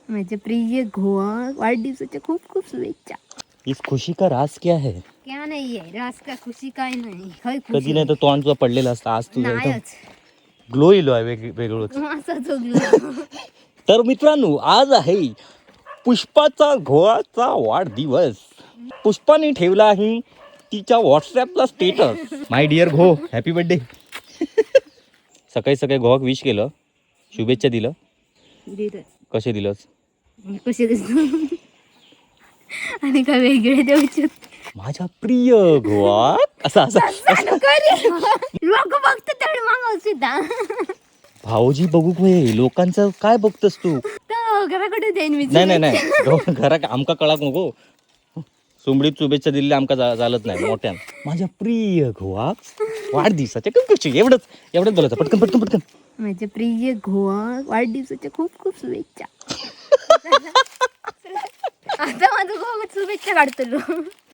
माझ्या प्रिय घोवा, वाढदिवसाच्या खूप खूप शुभेच्छा. इस खुशी का राज क्या है? क्या नाही आहे रास का, खुशी काय नाही. खय खुशी? कधी नाही तर तोंड तुझं पडलेलं असतं, आज तुझं एकदम नाहीच. ग्लो इलो आहे वेगळंच. असा जोगलो. तर मित्रांनो, आज आहे पुष्पाचा घोळाचा वाढदिवस. पुष्पाने ठेवला आहे तिच्या व्हॉट्सॲपला स्टेटस, "माय डिअर घो, हॅपी बर्थडे". सकाळी सकाळी घोवाक विश केलं, शुभेच्छा दिलं. दिलं. कसे दिलंस? कसे दिसतो आणि काय वेगळे देऊ? माझ्या प्रिय घोवा, असं असं. लोक बघतात तेवढे मागव सुद्धा. भाऊजी बघू होय, लोकांचं काय बघतस तू? तर घराकडे देईन मी. नाही नाही नाही, घरात आमका कळाक नको. सुमडीत शुभेच्छा दिलेली आमका चालत नाही. मोठ्यान, माझ्या प्रिय घोवा, वाढदिवसाच्या कशी, एवढंच एवढंच बोलायचं. पटकन पटकन पटकन. माझ्या प्रिय घोवा, वाढदिवसाच्या खूप खूप शुभेच्छा. आता माझं घोवा शुभेच्छा काढतो.